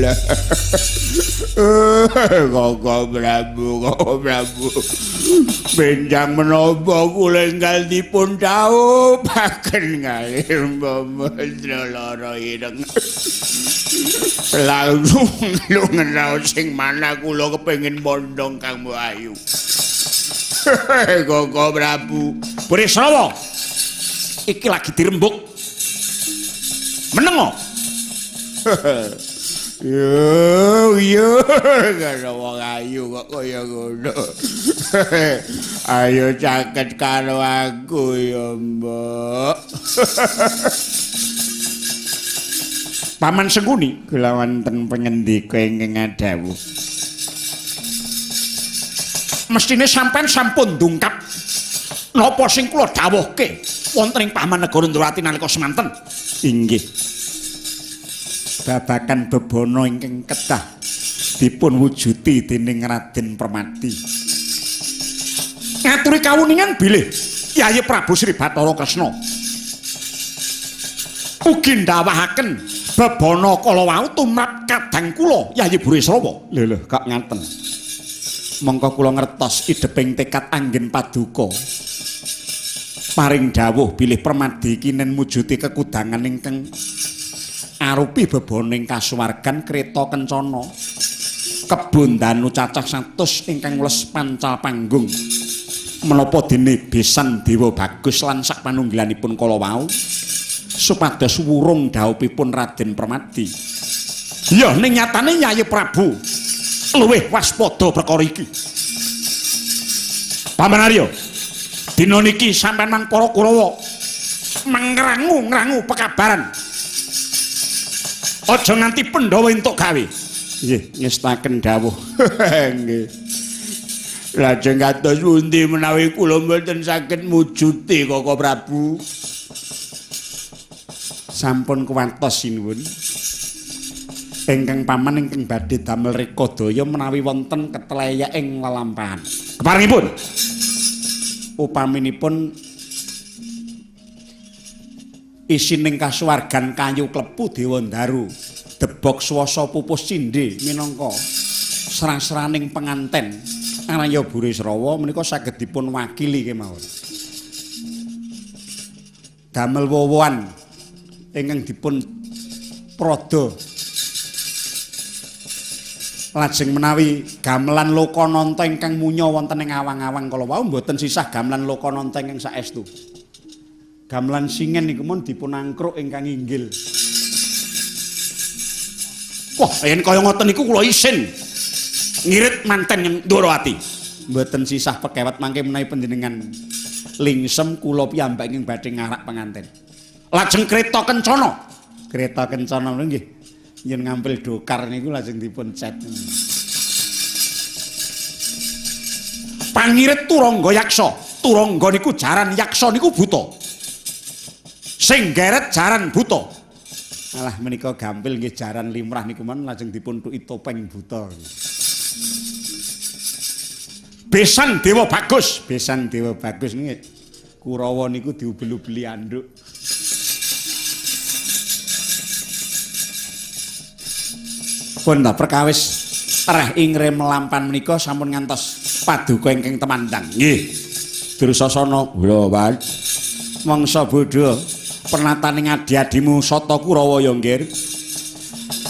La. Koko Prabu, Koko Prabu. Benjang menapa kula enggal dipun dhawuhaken kalih Mbah lara ireng. Langsung ngenal sing mana kula kepengin mondong Kang Mbok Ayu. Koko Prabu. Burisrawa. Iki lagi dirembuk. Menengo. Yo yo karo wong ayu kok kaya ngono. Ayo caket karo aku ya, Mbok. Paman Sengkuni kula wonten pangendika ingkang ngadhawuh. Mestine sampean sampun ndungkap napa sing kula dawuhke wonten ing Paman Negara Ndrawati nalika semanten. Inggih. Babakan bebana ingkang kedah dipun wujuti dening Raden Permadi. Ngaturi kawuningan bilih Yayi Prabu Sri Bathara Kresna ugi ndawahaken bebana kala wau tumrap kadang kula Yayi Burisrawa. Lho lho kok ngaten. Mongko kula ngertos idheping tekad anggen paduka. Paring dawuh bilih Permadi kinen mujuti kekudangan ingkang arupi bebaning kasuwargan kreta kencana kebon danu cacah 100 ingkang wles pancal panggung menapa dene besan dewa bagus lan sak panunggilanipun kala wau supados wurung dhaupipun Raden Permadi. Ya ning nyatane Yayi Prabu luwih waspada perkara iki. Paman Arya, dina niki sampeyan mang para Kurawa mangrangu-ngrangu pekabaran. Aja nganti Pandhawa entuk gawe. Nggih, ngestaken dawuh. Nggih. Lajeng kados pundi menawi kula mboten saged mujuti Koko Prabu? Sampun kuwantos sinuwun. Ingkang paman ingkang badhe damel rekodaya menawi wonten ketleyek ing lelampahan. Keparengipun upaminipun isining kasuwargan kayu klepu Dewandaru debok swasa pupus cindhe minangka srasraning penganten Arya Burisrawa menika saged dipun wakili kemawon. Damel wowoan ingkang dipun prada lajeng menawi gamelan Lokananta ingkang munya wonten ing awang-awang kala wau mboten sisah gamelan Lokananta ingkang saestu. Gamelan singen niku mun dipun angkruk ingkang inggil. Wah, yen kaya ngoten niku kula isin ngirit manten yang Ndorowati. Mboten sisah pekewet mangke menawi panjenengan lingsem kula piyambak ingkang badhe ngarak penganten. Lajeng kreta kencana. Kreta kencana nggih. Yen ngampil dokar niku lajeng dipun cet. Pangirit Turangga Yaksa. Turangga niku jaran, yaksa niku buta. Sing geret jaran buta. Alah menika gampil nggih jaran limrah niku men lajeng dipun tuki topeng buta. Besan Dewa Bagus, besan Dewa Bagus niki Kurawa niku diubel-ubeli anduk. Pun ta perkawis reh ingre melampan menika sampun ngantos paduka ingkang temandang. Nggih. Dursasana, lho Pak. Mangsa bodho pernatane adi-adimu Sata Kurawa ya nggih.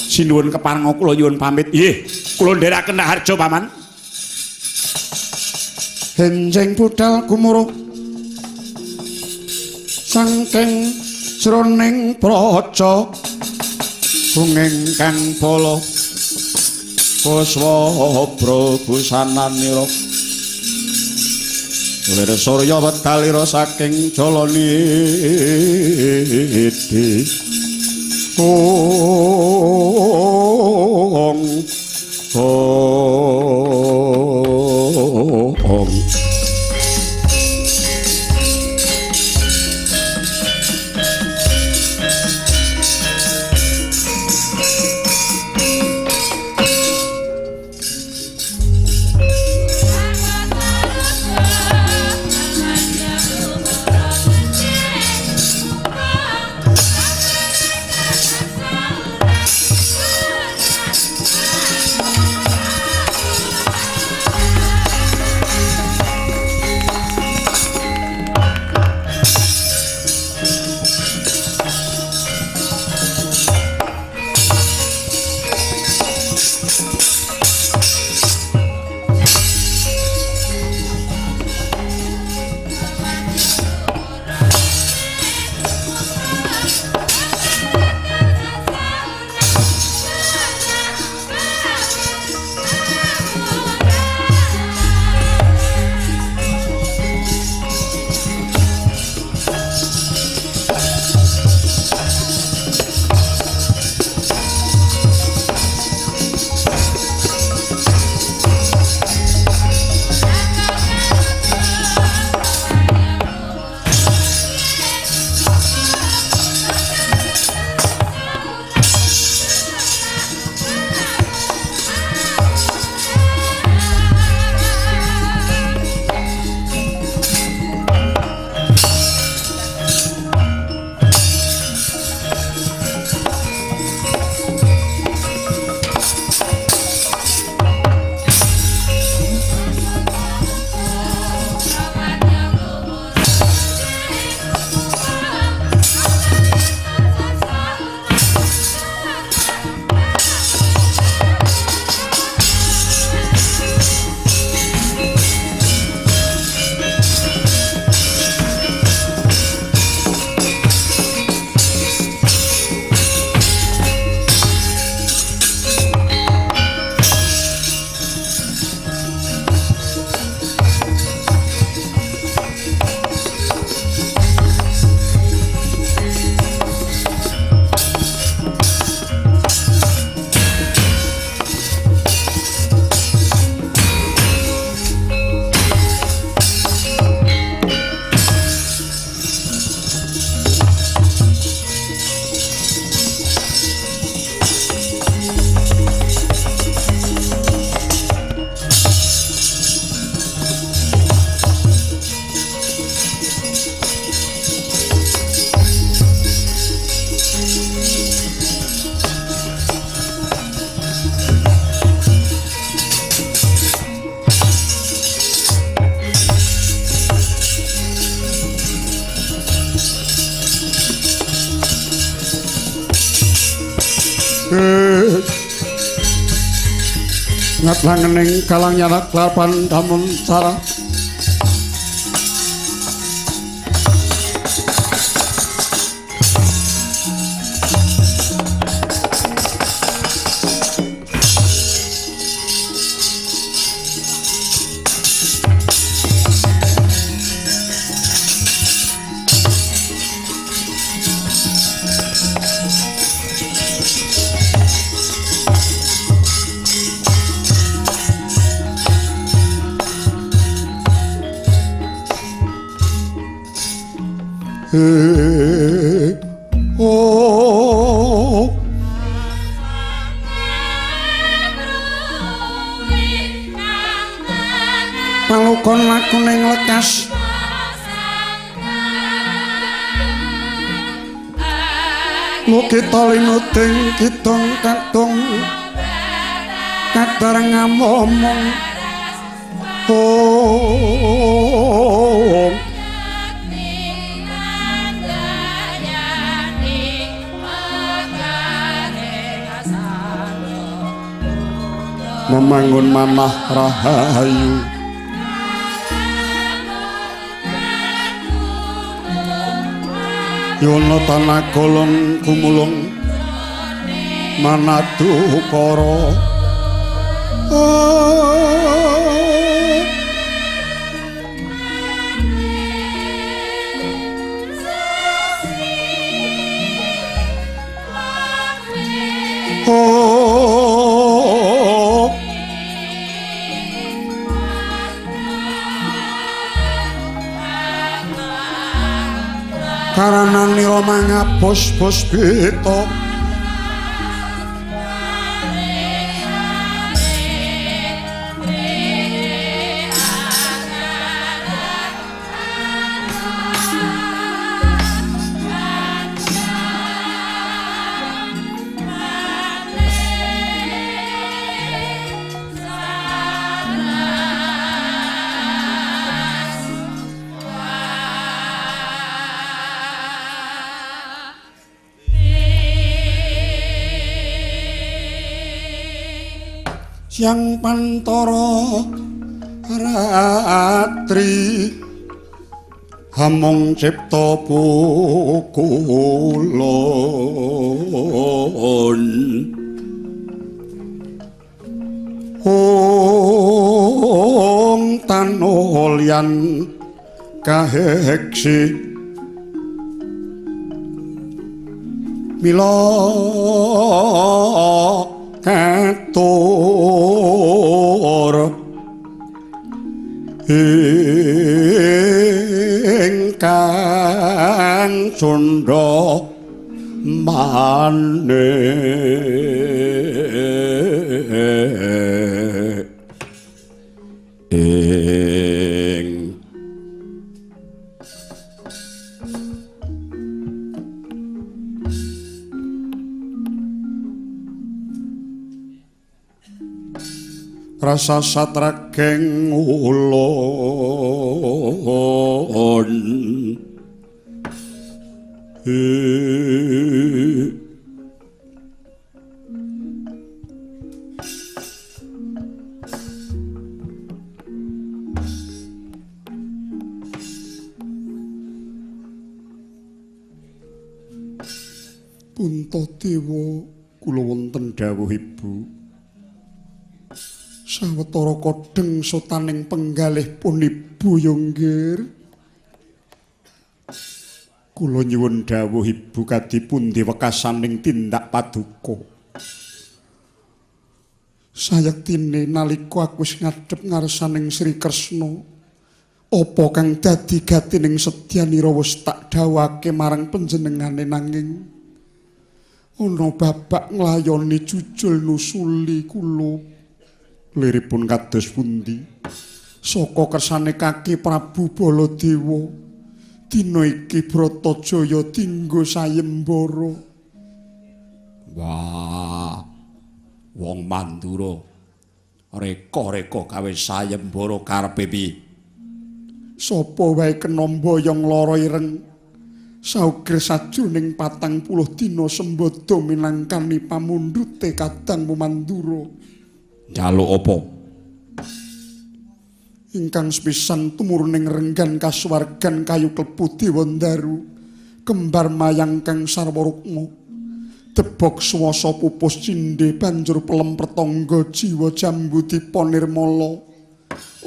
Sinuwun keparenga kula nyuwun pamit. Nggih, kula ndherekaken harja Paman. Henjeng budal gumuruh saking jroning praja bunging kang bala kuswa busananira lir surya wedalira saking jalaniti ong ong. Ngat langening kalang nyarak lapan damun cara. Oh, palukon lakune nglekas lukita linuding kidung kadung kadar ngamomong. Oh, memangun manah rahayu yono tanah golong gumulung manadukara. Oh, karananira mangabos-bos beta. Siang pantara ratri hamong cipta pukulon. Ong tanolyan kaheksi mila katur ingkang candha manik ing rasa satrageng ulun. Puntadewa kula wonten dawuh Ibu. Sawetara kodheng sotaning penggalih pun Ibu ya nggih. Kula nyuwun dawuh Ibu kadipundi wekasaning tindak paduka. Sayektine nalika aku wis ngadhep ngarsaning Sri Kresna, apa kang dadi gatining sedyanira wis tak dawuhake marang panjenengane, nanging ana babak nglayoni jujul nusuli kula. Liripun kados pundi? Saka kersane kaki Prabu Baladewa, dina iki Bratajaya dinggo sayembara. Wah, wong Mandura reka-reka gawe sayembara karepe piye? Sapa wae kena mboyong lara ireng, Sauger sajroning 40 dina sembada minangkani pamundhute Kadang Mandura. Njaluk apa? Ingkang sepisan tumuruning renggan kasuwargan kayu klebu Dewandaru, kembar mayang kang sarwa rukma. Debok swasa pupus cindhe banjur pelem pertangga jiwa jambu dipa nirmala.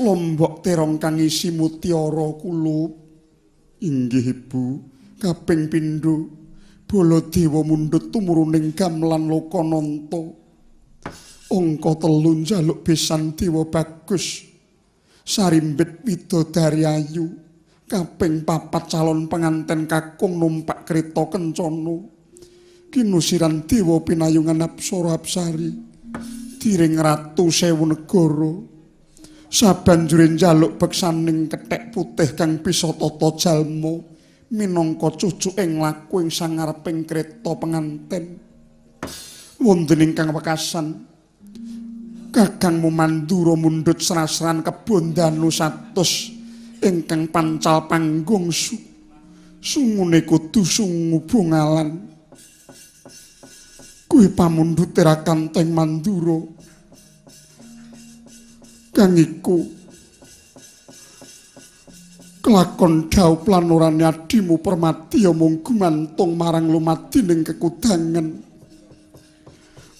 Lombok terong kang isi mutiara kulup. Inggih Ibu, kaping pindho Baladewa mundhut tumuruning gamelan Lokananta. Angka 3 njaluk besan Dewa Bagus sarimbit widodari ayu. Kaping 4 calon penganten kakung numpak kereta kencana. Kinusiran dewa pinayungan apsara apsari diring ratu sewu negara. Sabanjure njaluk beksaning kethek putih kang bisa tata jalma minangka cucuking laku ing sangareping kereta penganten. Wonten ingkang wekasan Kakangmu Mandura mundhut srasran kebon danu 100 ingkang pancal panggung sungune kudu sungu bungalan. Kuwi pamundhute Rakanteng Mandura. Kang iku kelakon dhaup lan orane adimu Permadi mung gumantung marang lumadining kekudangan.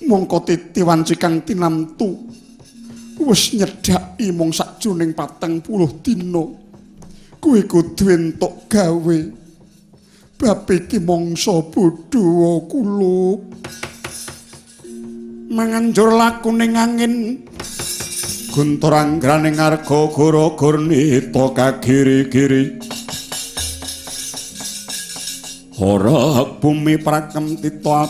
Mongko titi wanci kang tinamtu wis nyedhaki mung sajroning 40 dina. Kuwi kudu entuk gawe. Bab iki mangsa bodho kulup. Manganjur lakune angin guntur anggraning arga goro gurnita kagiri-giri. Ora bumi prakem tita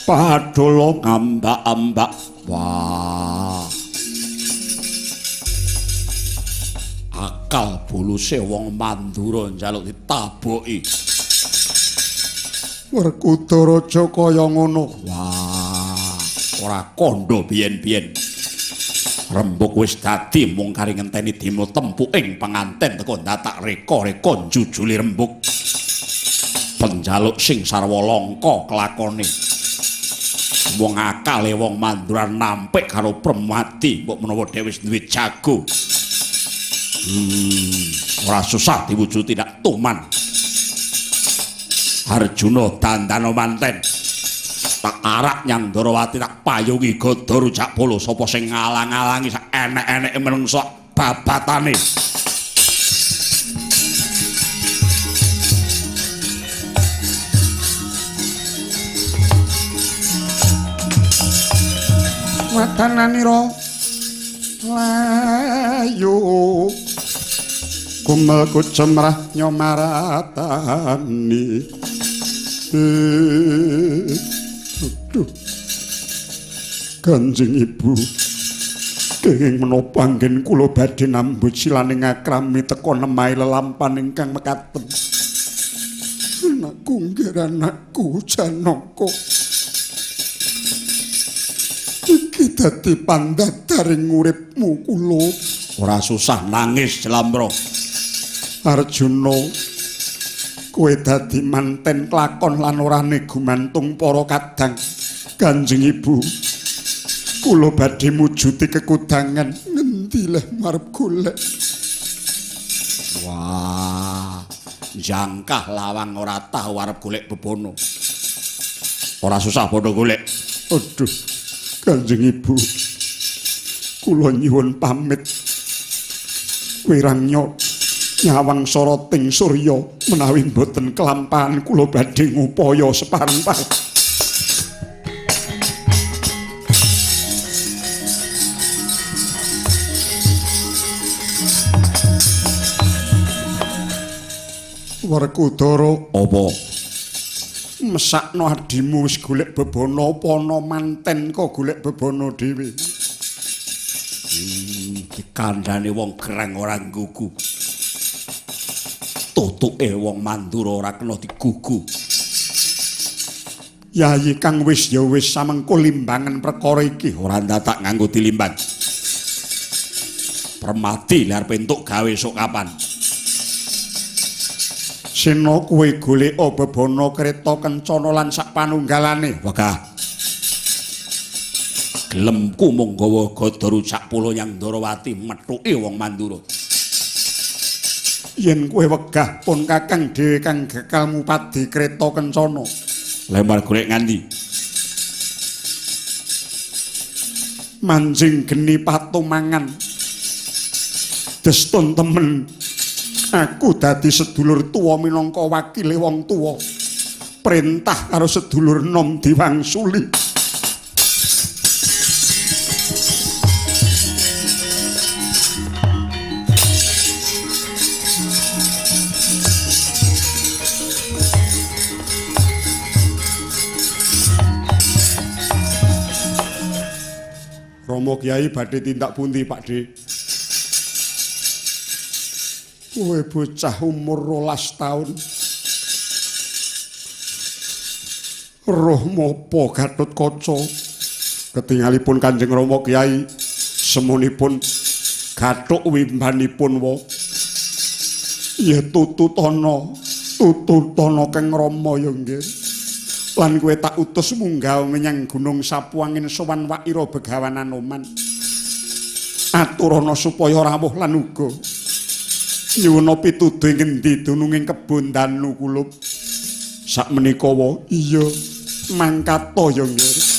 padolo ngambak-ambak. Wah, akal buluse wong Mandura njaluk ditaboki. Werkudara aja kaya ngono. Wah, ora kandha biyen-biyen. Rembug wis dadi mung kari ngenteni dina tempuking penganten teko ndatak reka-reka njujuli rembug. Penjaluk sing sarwa langka kelakone. Wong akale wong Mandura nampik karo Permadi, mbok menawa dhewe wis duwe jago. Ora susah diwujudi dak tuman. Arjuna dandana manten. Tak arak nyang Ndorowati tak payungi gada rujak polo sapa sing ngalang-alangi sak enek-eneke menungsa babatane. Watananira layu kumel kucemrah nyomaratani. Aduh, Kanjeng Ibu, kenging menapa anggen kula badhe nambut silaning akrami teka nemahi lelampan ingkang mekaten. Anakku nggih anakku Janaka. Iki dadi pandadaring uripmu kula. Ora susah nangis Jlamra. Arjuna, kowe dadi manten klakon lan orane gumantung para kadang. Kanjeng Ibu, kula badhe mujuti kekudangan ngendi leh marep golek. Wah, jangkah lawang ora tau arep golek bebono. Ora susah padha golek. Aduh, Kanjeng Ibu, kula nyuwun pamit. Wirangnya nyawang soroting surya menawi mboten kelampahan kula badhe ngupaya separeng-pareng. Werkudara, apa? Mesakno adimu wis golek bebana apa ana manten kok golek bebana dhewe. Dikandhane wong gerang ora nggugu. Tutuke wong Mandura ora kena digugu. Yayi kang wis ya wis samengko limbangan perkara iki ora ndatak nganggo dilimbang. Permadi lha arep entuk gawe esuk kapan? Sena kowe goleka bebana kreta kencana lan sak panunggalane. Wegah. Gelemku mung gawa gada rujak pula nyang Ndarawati methuki wong Mandura. Yen kowe wegah pun kakang dhewe kang gekal mupadi kreta kencana. Lembar golek nganti? Manjing geni patumangan. Destun temen aku dadi sedulur tuwa minangka wakile wong tuwa. Perintah karo sedulur nom diwangsuli. Romo Kyai badhe tindak pundi, Pak De? Kowe bocah umur 12 taun. Roh mopo Gatotkaca? Ketingalipun Kanjeng Rama Kyai semunipun gathuk wimbanipun wa. Ya tututana, tututana Kang Rama ya nggih. Lan kowe tak utus munggah menyang Gunung Sapuangin sowan Waira Begawan Anoman. Aturana supaya rawuh lan uga nyuwuna pituduh ing ngendi dununging kebon danu kulup. Sakmenika wa iya mangkata ya nggih.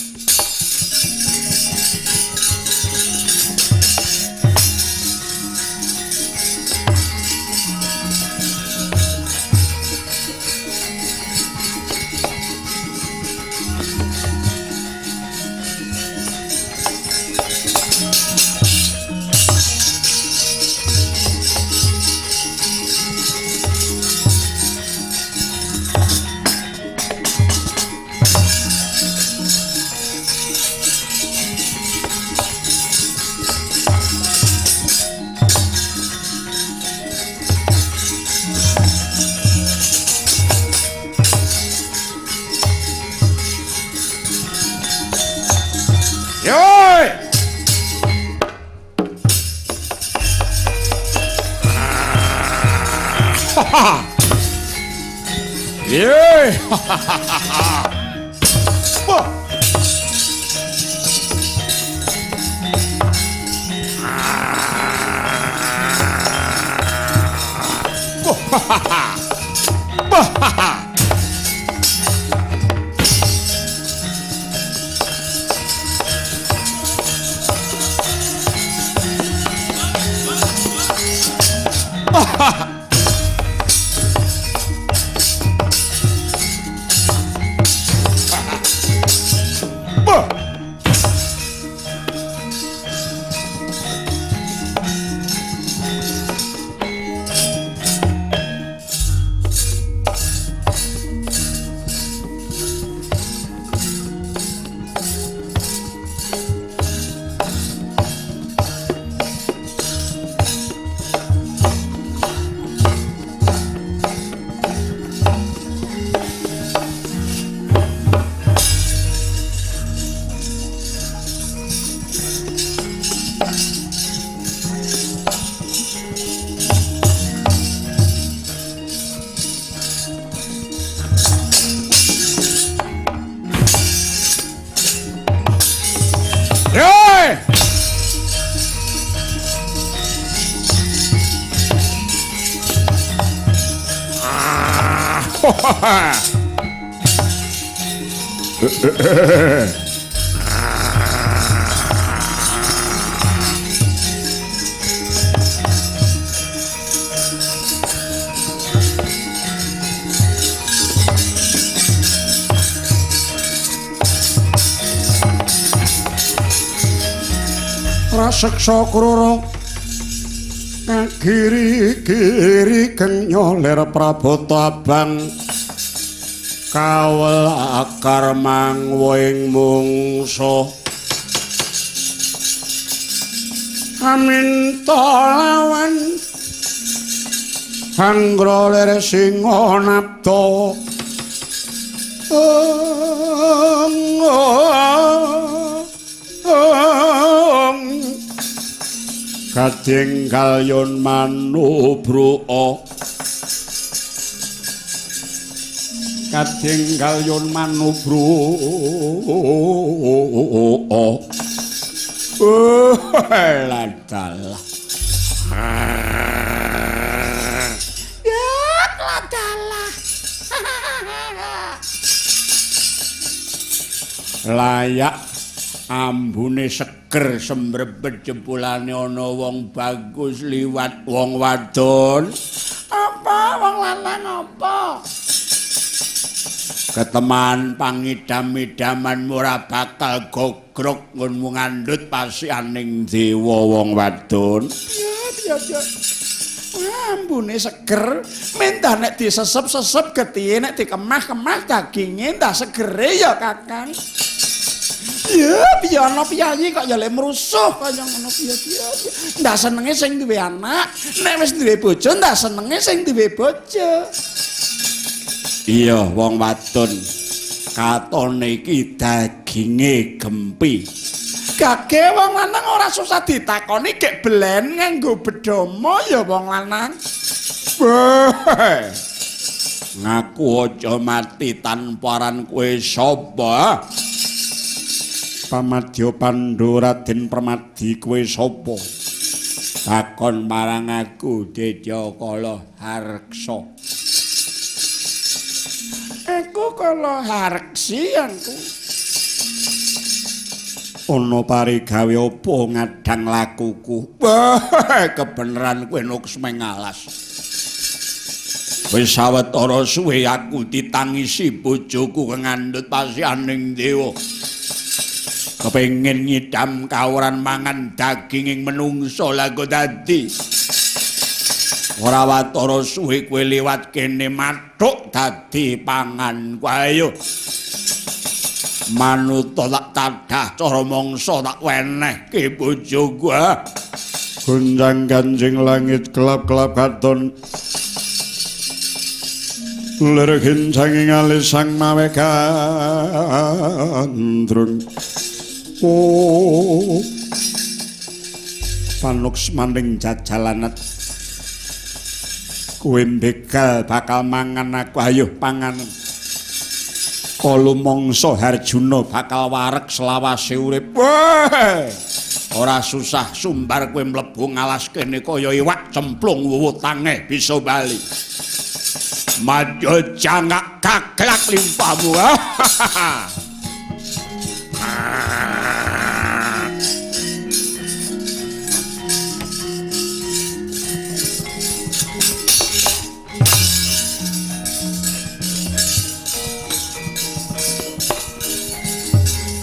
Raseksa krara kagiri-giri kenyoler prabota abang kawel akar mangwo ing mungsuh aminta lawan hanggra lir singa nabda. Kading kalyon manubruka Kadenggal yun manubro. Oh, ladalah. Ya, ladalah. Layak ambune seger sembrebet jebulane ana wong bagus liwat wong wadon. Apa wong lanang apa? Keteman pangidam-idaman ora bakal gogrok nggonmu ngandhut pasianing dewa wong wadon. Piye piye. Ambune seger, mentah nek disesep-sesep getihe nek dikemah-kemah daginge entah segere ya Kakang. Ya piye ana piyayi kok ya lek mrusuh kaya ngono piye piye. Ndak senenge sing duwe anak, nek wis duwe bojo ndak senenge sing duwe bojo. Iya wong wadon katone iki daginge gempi. Gage wong lanang ora susah ditakoni gek belen nganggo bedama ya wong lanang. Ngaku aja mati tanpa aran kowe sapa? Pamadya Pandhu Raden Permadi kowe sapa? Takon marang aku Dedya Kala Harksa. Aku kala harksi aku. Ana parigawe apa ngadang lakuku? Wah, kebeneran kowe nuksmeng alas. Wis sawetara suwe aku ditangisi bojoku ngandhut pasianing dewa. Kepengin nyidam kawuran mangan daginging menungsa lagu dadi. Ora watara suwe kowe liwat kene mathuk dadi panganku. Ayo manuta tak tadah cara mangsa tak wenehke bojoku. Gonjang ganjing langit kelap-kelap katon lir gincanging alis sang mawe gandrung. Oh panuksmaning jajalanet kowe begal bakal mangan aku. Ayo pangan. Kalu mangsa Harjuna bakal wareg selawase urip. Ora susah sumbar kowe mlebu ngalas kene kaya iwak cemplung wuwutange bisa bali. Madya jangak gaglak limpamu.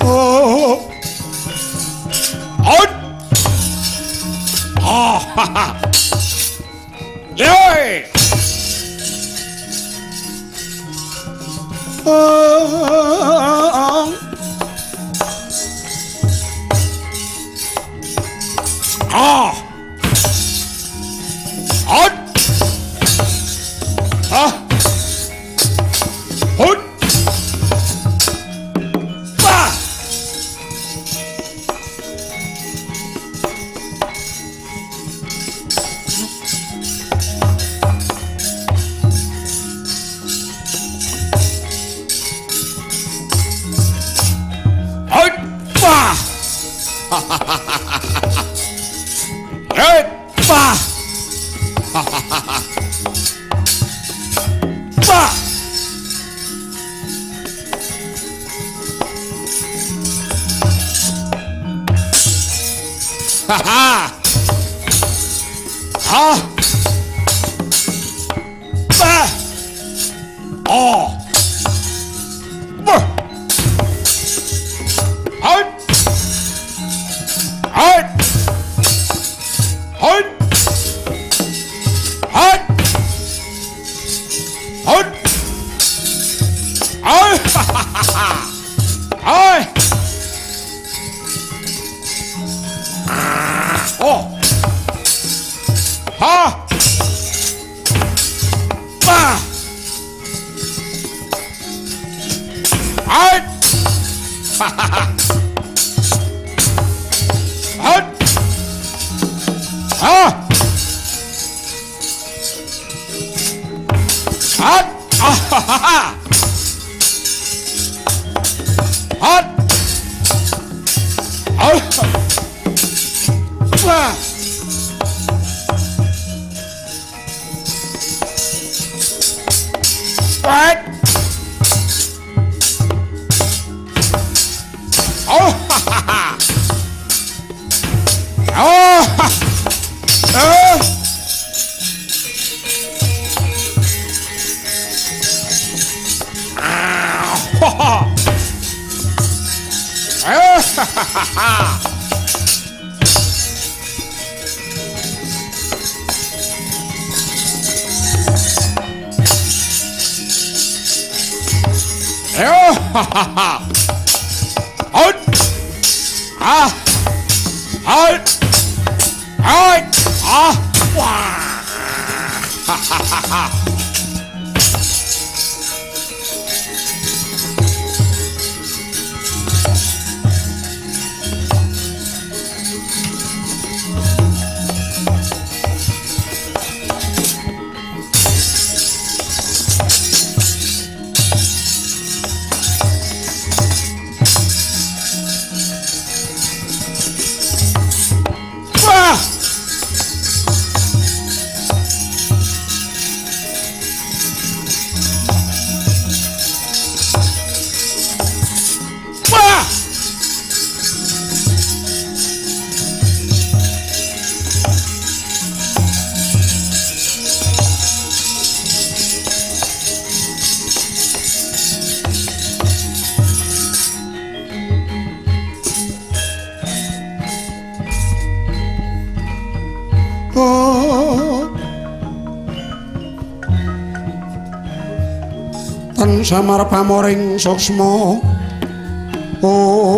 Oh. Oh. Oh. Yoi. Oh. Ah. Ah. Ah. Hut. Bah. Hut. Bah. Hut. Bah. Bah. Ha ha. Ha. Bah. Oh. Bah. Hut. Hut. Hut. Hut. Hut. Ai. Ai. Oh. Ha. Bah. Ai. Ha ha ha. Hut. Ha. Hut. Ah ha ha ha. Wait. Oh ha ha ha. Oh ha. Oh. Ah, ha ha. Ah, ha ha ha. Oh ha ha ha. Out. Ah. Out. Out. Ah. Wah. Ha ha ha ha. Wah. Wah. Oh. Tan samar pamoring suksma. Oh.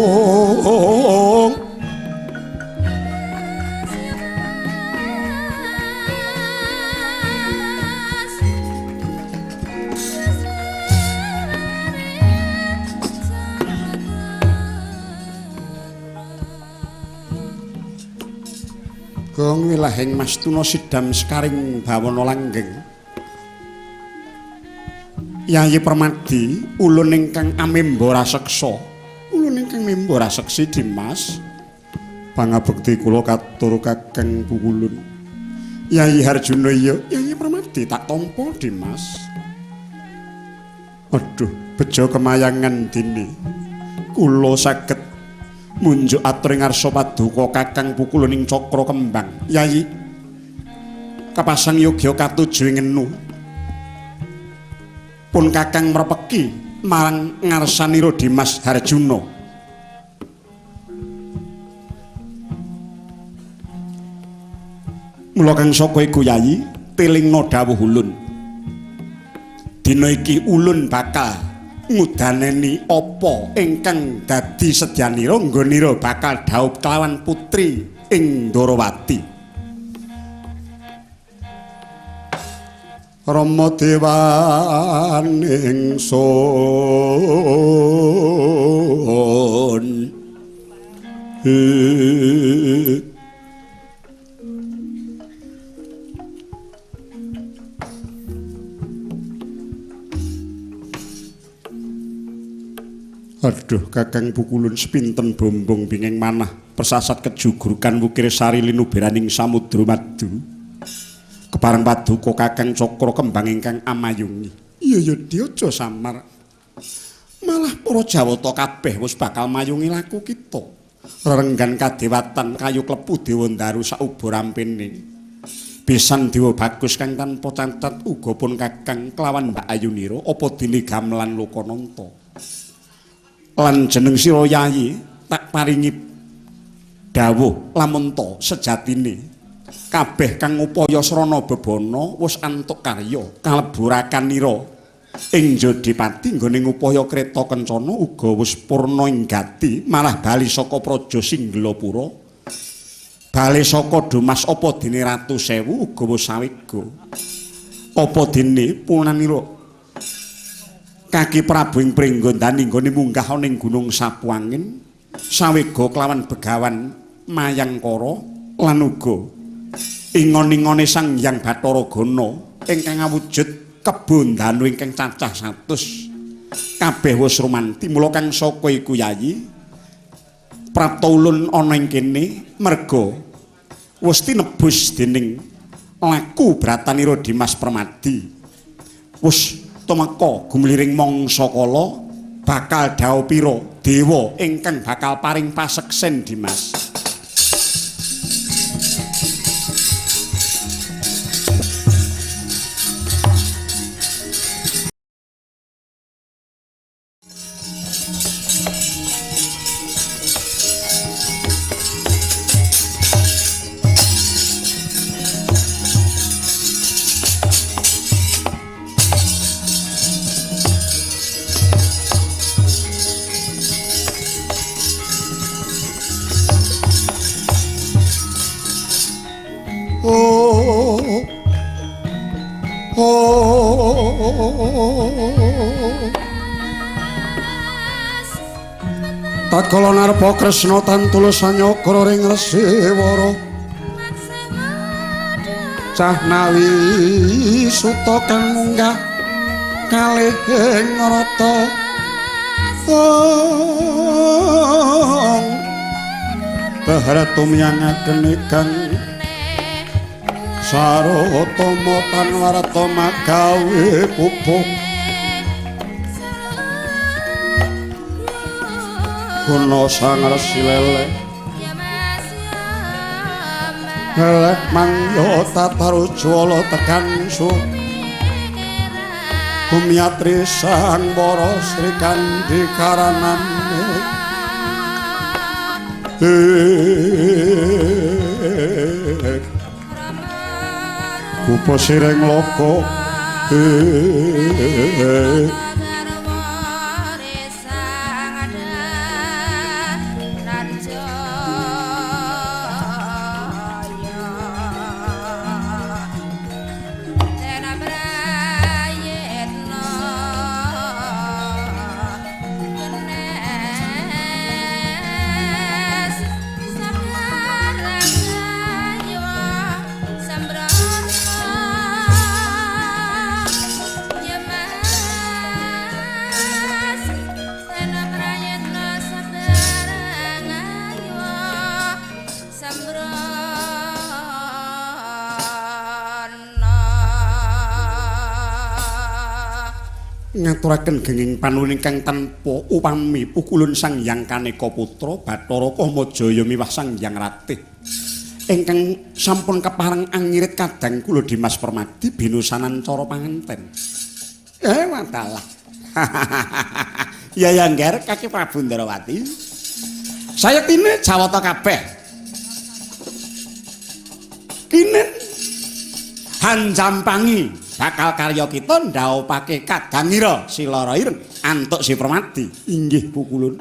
Gong wilahing Mastuna sidam sekaring bawana langgeng. Yayi Permadi, ulun ingkang amemba raseksa. Ulun ingkang memba raseksi Dimas. Pangabekti kula katur Kakang Pukulun. Yayi Harjuna iya, Yayi Permadi tak tampa Dimas. Aduh, bejo kemayangan dene. Kula saged munjuk atur ing ngarsa paduka Kakang Pukulun ing Cakra Kembang. Yayi, kapasang yogya katuju ing ngenu. Pun Kakang mrepeki marang ngarsanira Dimas Harjuna. Mula kang saka iku Yayi, tilingna dawuh ulun. Dina iki ulun bakal ngudaneni apa ingkang dadi sedyanira nggonira bakal dhaup kelawan putri ing Ndorowati. Rama dewan ingsun Aduh Kakang Pukulun sepinten bombong bingeng manah persasat kejugrukan wukir sari linuberaning samudra madu. Kepareng paduka Kakang Cakra Kembang ingkang amayungi. Iya ya aja samar. Malah para Jawata kabeh wis bakal mayungi laku kita. Rerenggan kadewatan kayu klepu dewa ndaru sauba rampene. Besan dewa bagus kang tanpa cacat uga pun Kakang kelawan Mbak Ayunira apa dene gamelan Lokananta. Lan jeneng sira Yayi tak paringi dawuh lamun ta sejatine kabeh kang ngupaya srana bebana wis antuk karya kaleburakanira ing Jodipati nggone ngupaya kreta kencana uga wis purna ing gati malah bali saka praja Singgelapura bali saka Dumas apa dene Ratu Sewu uga wis sawega apa dene punanira Kaki Prabu ing Pringgondani nggone munggah ana ing Gunung Sapuangin sawega kelawan Begawan Mayangkara lan uga ingon-ingone Sang Hyang Bathara Gana ingkang awujud kebo danu ingkang cacah 100 kabeh wis rumanti. Mula kang saka iku Yayi prapta ulun ana ing kene merga wis tinebus dening laku bratanira Dimas Permadi wis Tumeka gumiring mangsa kala bakal dhawuh pira dewa ingkang bakal paring paseksen Dimas. Tatkala narpa Kresna tan tulus sanyakra ring Resiwara cah nawi suta kang munggah kalih ing rata Bahratu miyangaken ingkang sarotama tan warta magawe pupuh guna sang resi leleh leleh mangyo tatarujwala tekan su gumyatri sang para Sri Kandi karanane kupa sireng loka ngaturaken genging panuwun ingkang tanpa upami pukulun Sang Hyang Kaneka Putra Bathara Kamajaya miwah Sang Hyang Ratih ingkang sampun kepareng angirit kadang kula Dimas Permadi binusanan cara panganten. Wadalah. Ya ya ngger Kaki Prabu Ndrawati. Sayektine Jawata kabeh. Kinen hanjampangi bakal karya kita ndhaupake kadangira silara ireng antuk si Permadi inggih pukulun.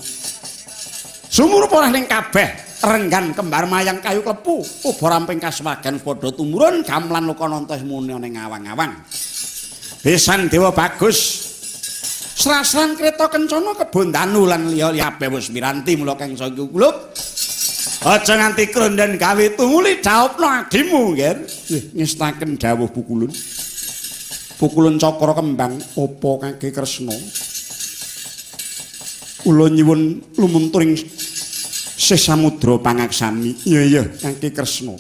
Sumurup ora ning kabeh renggan kembar mayang kayu klepu uba ramping kasuwagan padha tumurun gamelan lokananta muni ning awang-awang. Besan dewa bagus srasran kreta kencana kebon danu lan liya kabeh wis miranti mula kang saiki kulup. Aja nganti kronden gawe tumuli dhaupna adimu nggih. Ngestaken dawuh pukulun. Pukulun cakra kembang apa kangge Kresna. Kula nyuwun lumunturing sih samudra pangaksami. Iya iya kangge Kresna.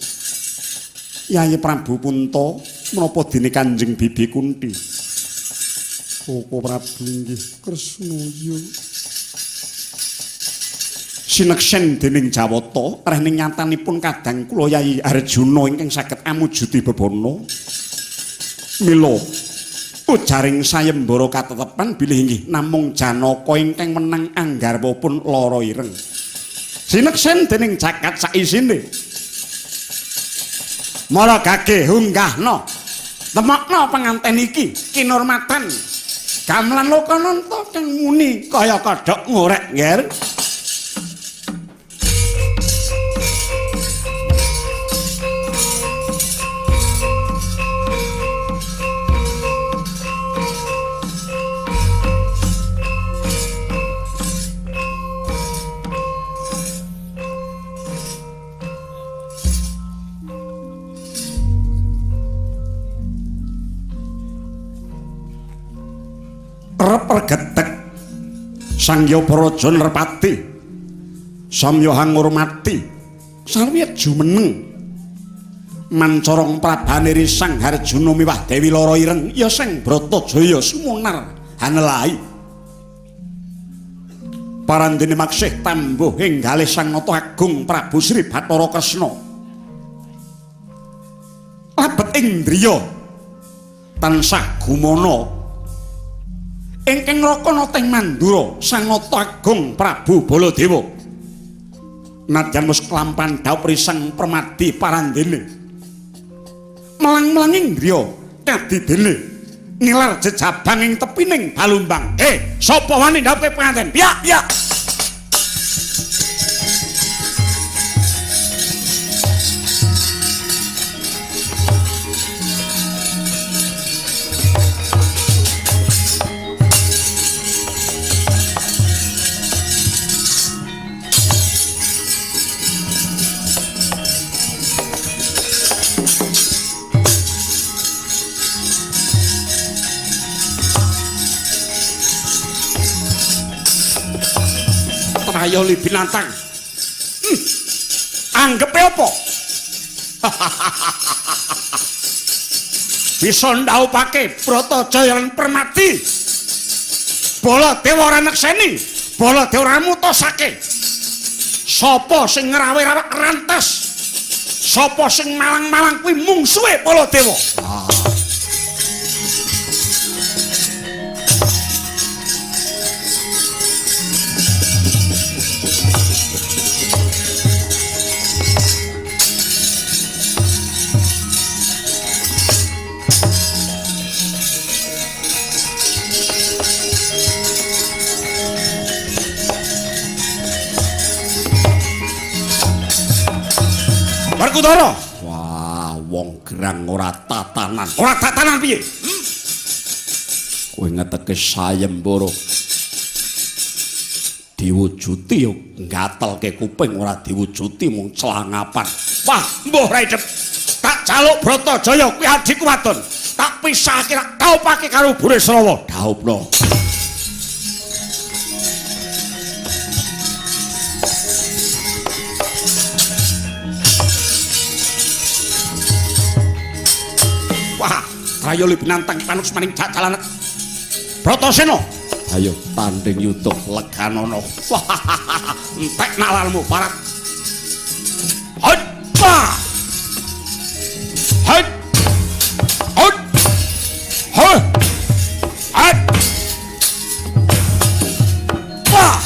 Yayi Prabu Punta menapa dene Kanjeng Bibi Kunti? Koko Prabu inggih Kresna ya. Sineksen dening Jawata rehning nyatanipun kadang kula Yayi Arjuna ingkang saged amujudi bebana. Mila ujaring sayembara katetepan bilih inggih namung Janaka ingkang menang anggarwapun lara ireng. Sineksen dening jagat saisine. Mara gage unggahna temokna penganten iki kinurmatan gamelan lokananta kang muni kaya kodhok ngorek ngger. Repergetek Sang Hyaparaja Nrepati samya hangurmati sarwiya jumeneng Mancorong Prabaniri Sang Harjuna miwah Dewi Lara Ireng ya Sang Bratajaya sumunar hanelai. Parandene maksih tambuh ing galih Sang Nata Agung Prabu Sri Bathara Kresna. Lebet indriya tansah gumana ingkang rakana teng Mandura Sang Nata Agung Prabu Baladewa. Nadyan wis klampan dhaup risang Permadi parandene. Melang-melang indriya kadidene nilar jejabang ing tepining Balumbang. Sapa wani ndhawuhke penganten? Piyak, piyak. Ayo li binatang. Anggepe apa? Bisa ndhaupake Bratajaya lan Permadi. Baladewa ora nekseni, Baladewa ora mutosake. Sapa sing ngrawe-rawe rantas? Sapa sing malang-malang kuwi mungsuhe Baladewa. Werkudara. Wah, wong gerang ora tatanan. Ora tatanan piye? Kowe ngeteke sayembara. Diwujuti yo ngatelke kuping, ora diwujuti mung celangapan. Wah, mbuh ra idep. Tak jaluk Bratajaya kuwi adhiku wadon. Tak pisahke tak kaupake karo Burisrawa. Dhaupno. Wah, Trayoli binantang panux maning jajalan. Bratasena. Ayo tanding yuda leganono. Wah, entek nalarmu parat. Hot! Hot! Hot! Hot! Hot! Wah!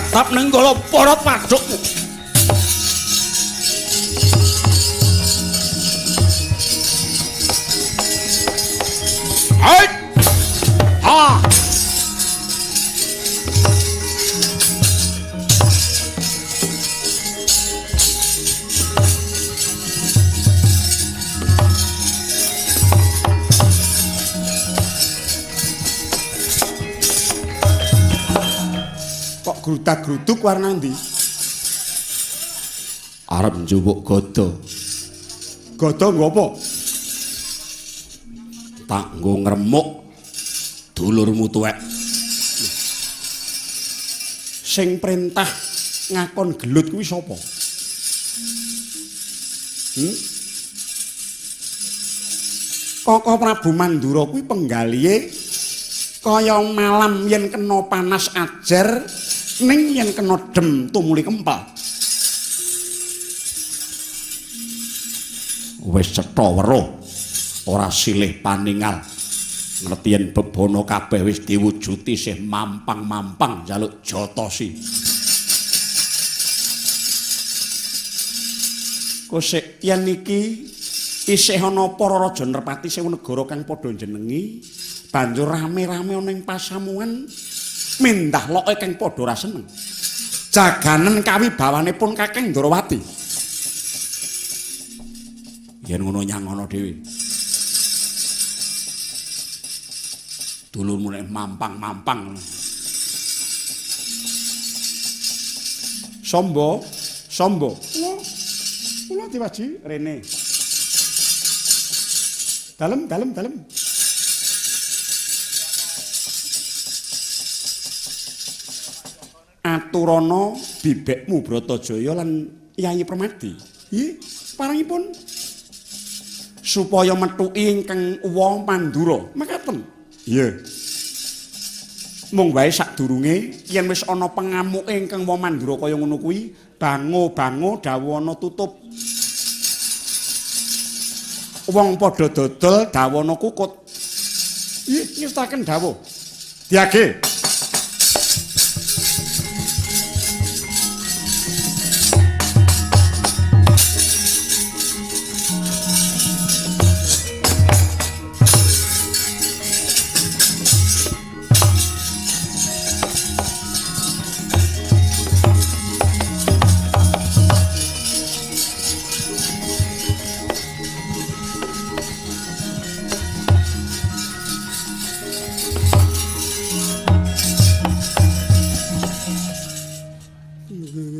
Tetap nenggala para padhukmu. Hai. Ha. Kok grudak-gruduk warna ndi? Arep njupuk gada. Gada nggo apa? Tak nggo ngremuk dulurmu tuwek. Sing perintah ngakon gelut kuwi sapa? Koko Prabu Mandura kuwi penggalihe kaya malam yen kena panas ajar, ning yen kena dem tumuli kempal. Wis cetha weruh, ora silih paningal. Ngerti yen bebana kabeh wis diwujuti sih mampang-mampang njaluk jotosi. Kosek yen iki isih ana para raja nerpati sewu negara kang padha jenengi, banjur rame-rame ana ing pasamuan mindah loke kang padha ora seneng. Jaganen kawibawanipun Kakang Ndorowati. Yen ngono nyang ana dhewe. Dulurmu nek mampang-mampang. Sombo, sombo. Kula diwaji rene. Dalem, dalem, dalem. Aturana bibekmu Bratajaya lan Yayi Permadi. Nggih, parangipun supaya methuki ingkang uwa Mandura. Mekaten. Iya. Mung wae sadurunge yen wis ana pengamuke ingkang uwa Mandura kaya ngono kuwi, bango-bango dawana tutup. Wong padha dodol dawana kukut. Nggih, nyestaken dawuh. Diage.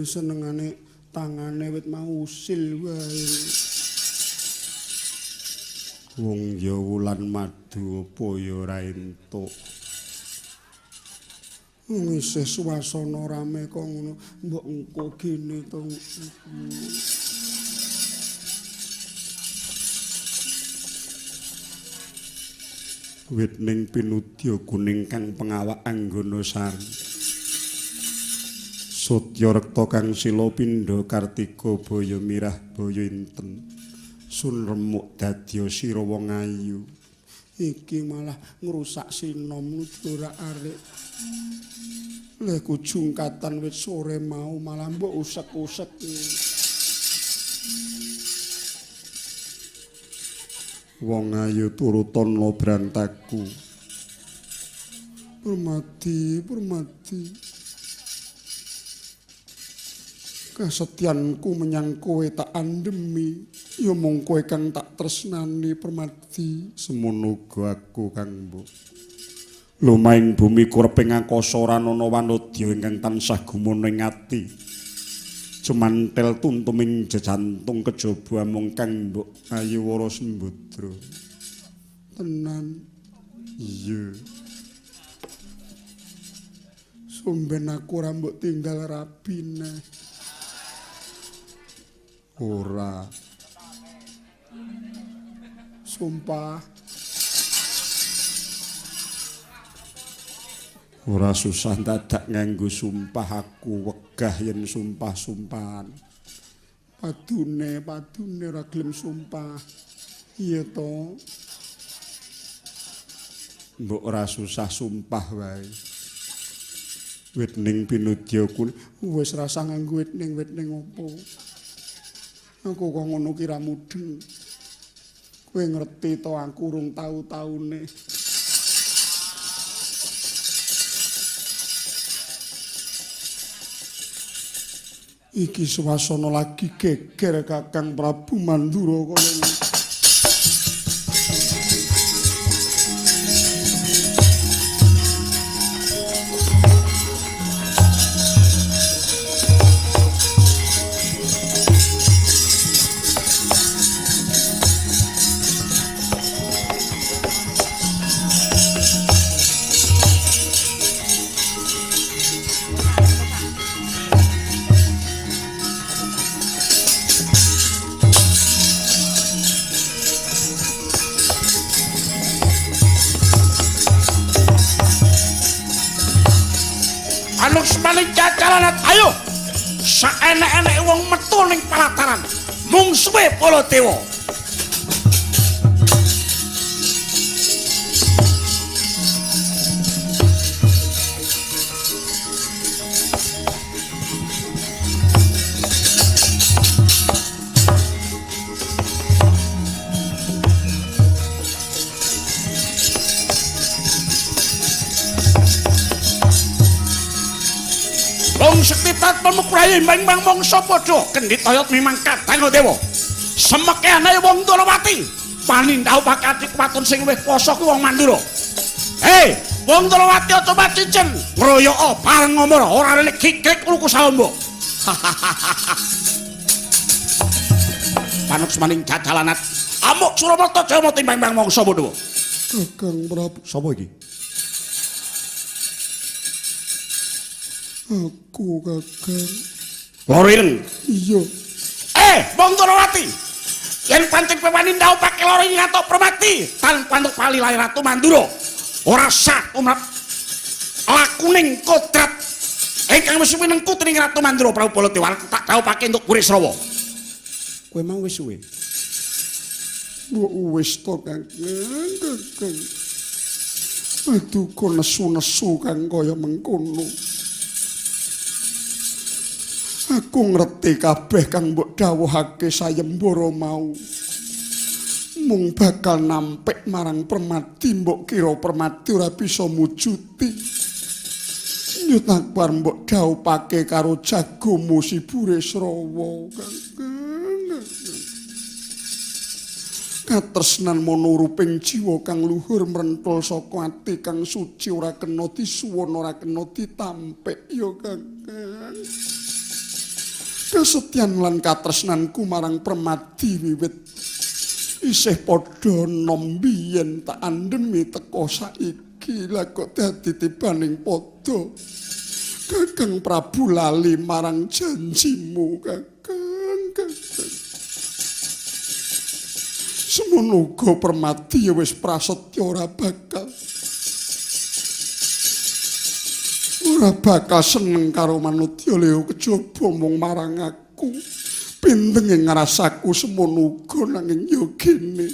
Senengane tangane wit mau usil wae. Wong ya wulan madu apa ya ora entuk. Wong isih swasana rame kok ngono, mbok engko gene to. Wit ning pinudya kuning kang pengawak anggana sari. Sutya rekta kang sila pindha kartika baya mirah baya inten. Sun remuk dadya sira wong ayu. Iki malah ngrusak sinom ora arek. Lha ku jungkatan wit sore mau malah mbok usek-usek. Wong ayu turutan brantaku. Permadi, Permadi. Kasetyanku menyang kowe tak andhemi, ya mung kowe kang tak tresnani Permadi. Semono uga aku Kang Mbok. Lumaing bumi kureping angkasa ora ana wanodya ingkang tansah gumono ing ati. Cumantel tuntuming jejantung kejaba mung Kang Mbok ayu wara sembudra. Tenan. Iya. Sumben aku ora mbok tinggal rabine. Ora. Sumpah. Ora susah dadak nganggo sumpah, aku wegah yen sumpah-sumpahan. Padune, padune ora gelem sumpah. Iya to. Mbok ora susah sumpah wae. Wit ning pinudya kuwi wis rasah nganggo wit ning opo. Aku kok ngono ki ra mudeng. Kowe ngerti to aku urung tau-taune. Iki swasana lagi geger Kakang Prabu Mandura kaya ngene. Ayo, saenek-eneke wong metu ning palataran, mungsuhe Baladewa. Wong sekti tanpa mukrayi memang mangsa padha kendhit oyot memang kadang dewa. Semeke anake wong Ndalawati. Panindhau pakati waton sing luwih kuwasa kuwi wong Mandura. Hei, wong Ndalawati aja macicen, ngroyoka bareng ngomor ora rene kikrik luku salombo. Panuksmaning jajalanat. Amuk Suramarta Jaya timbang mangsa Pandhawa. Kakang Prabu. Sapa iki? Aku Kakang. Loro ireng. Iya. Wong Ndorowati. Yen pancen kowe wani ndaupake loro ing ngatok Permati tanpa entuk pali lahir Ratu Mandura. Ora sah tumrap lakuning kodrat ingkang wis winengku dening Ratu Mandura Prabu Baladewa tak daupake entuk Burisrawa. Kowe mau wis suwe. Mbok wis to Kakang, Kakang. Paduka nesu-nesu kang kaya mengkono. Aku ngerti kabeh kang mbok dawuhake sayembara mau. Mung bakal nampik marang Permati, mbok kira Permati ora bisa mujuti. Nyut aku arep mbok dawuhake karo jagomu si Burisrawa, Kakang. Katresnan manuruping jiwa kang luhur mrenthul saka ati kang suci ora kena disuwun ora kena ditampik ya Kakang. Kasetyan lan katresnanku marang Permati wiwit isih padha nom biyen tak andhemi teka saiki lah kok dadi tibaning padha. Kakang Prabu lali marang janjimu Kakang, Kakang. Semono uga Permati ya wis prasetya ora bakal seneng karo manudya liya kejaba mung marang aku. Pintenge ngrasaku semono uga nanging ya gene.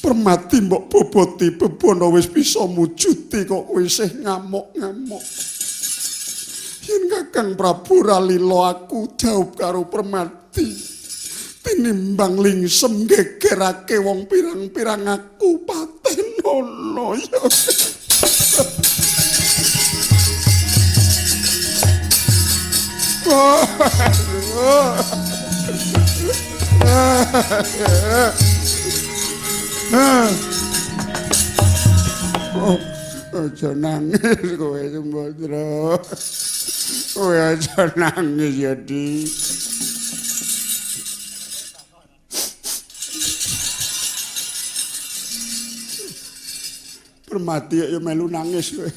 Permati mbok boboti bebono wis bisa mujuti kok isih ngamuk-ngamuk. Yen Kakang Prabu ra lila aku jauh karo Permati. Tinimbang lingsem gegerake wong pirang-pirang aku patenono ya. Aja nangis kowe Sumbadra. Kowe aja nangis ya, Dik. Permati ya melu nangis kowe.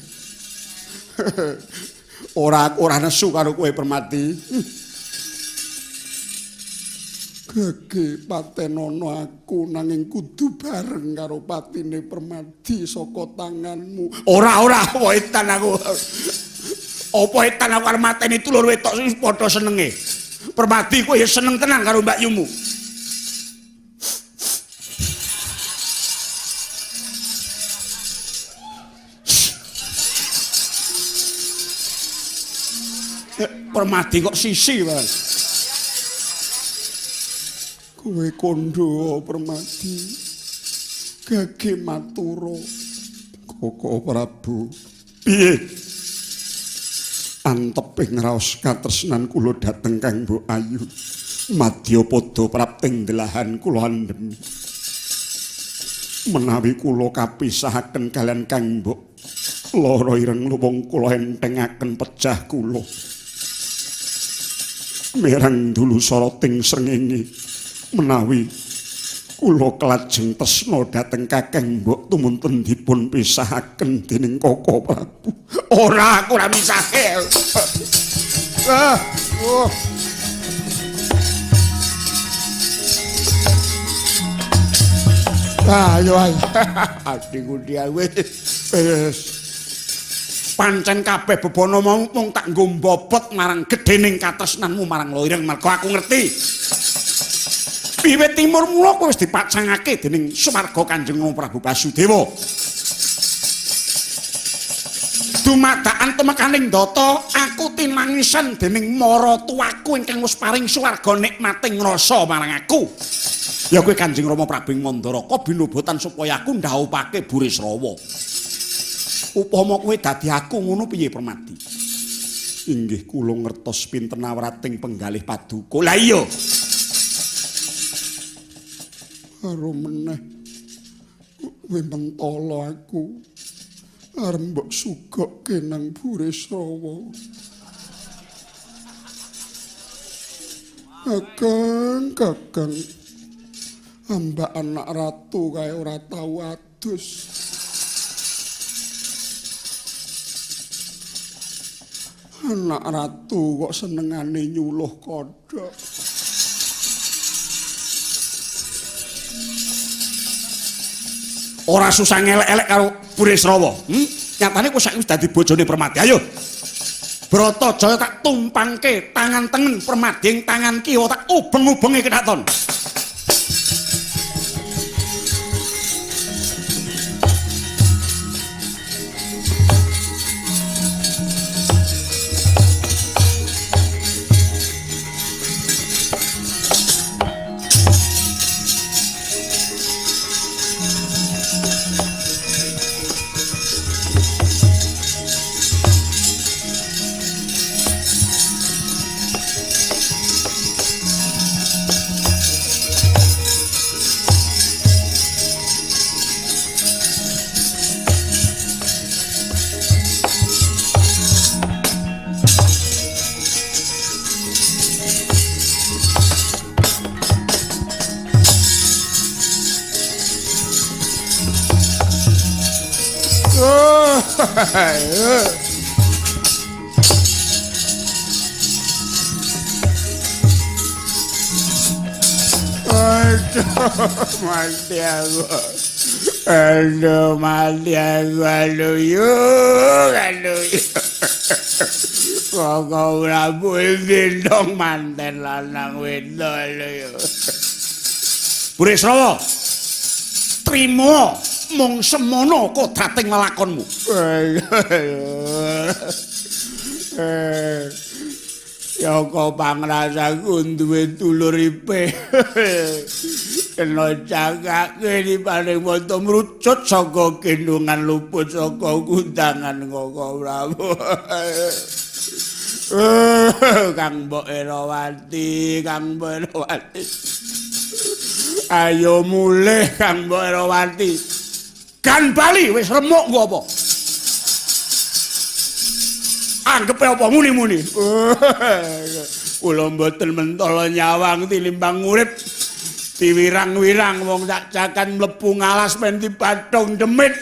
Ora nesu karo kowe Permati. Gege patenono aku nanging kudu bareng karo patine Permati saka tanganmu. Ora apa etan aku. Apa etan aku arep mateni dulur wedok sing padha senenge. Permati kowe ya seneng tenan karo mbakyumu. Permati kok sisi barang. Kowe kandha Permati. Gage matura. Koko Prabu. Piye? Anteping raos katresnan kula dhateng Kang Mbok Ayu. Madya padha prapting delahan kula andhemi. Menawi kula kapisahaken kalian Kang Mbok, lara ireng luwung kula entengaken pecah kula. Mireng dulu soroting srengenge menawi kula kelajeng tresna dhateng Kakang Mbok tumunten dipun pisahaken dening Koko Prabu. Ora, aku ora misahke. Oh. Ayo ayo. Adikku dhewe wis. Pancen kabeh bebana mau mung tak nggo mbobot marang gedhening katresnanmu marang Loireng mergo aku ngerti. Wiwit timur mula kowe wis dipacangake dening swarga Kanjeng Prabu Basudewa. Dumadakan temekaning data aku tinangisan dening maratuwaku ingkang wis paring swarga nikmating rasa marang aku. Ya kowe Kanjeng Rama Prabu Mandaraka binobotan supaya aku ndhaupake Burisrawa. Upama kowe dadi aku ngono piye Permati? Inggih kula ngertos pinten awrating penggalih paduka. Lah iya. Karo meneh kowe mentala aku. Arep mbok sugokke nang Burisrawa. Kakang, kakang. Ambak anak ratu kae ora tau adus. Anak ratu kok senengane nyuluh kodhok. Ora susah ngelek-elek karo Burisrawa. Nyatane kowe saiki wis dadi bojone Permadi. Ayo. Bratajaya tak tumpangke tangan tengen Permadi ing tangan kiwa tak ubeng-ubenge kedaton. Aduh, mati aku. Aduh, mati aku. Aduh, yuk, aduh. Kok Prabu gendong manten lanang wedok, aduh, yuk. Burisrawa, trimo mung semono kodrating lelakonmu. Ya kok pangrasaku duwe dulur ipe. Kena cakake diparing wonten mrucut saka gendongan luput saka kundangan Koko Prabu. Kang Mbok Erawati, Kang Mbok Erawati. Ayo mulih Kang Mbok Erawati. Gan bali wis remuk nggo apa? Anggepe apa muni-muni? Kula mboten mentala nyawang tinimbang urip diwirang-wirang wong sak cakan mlebu ngalas men dibathung demit.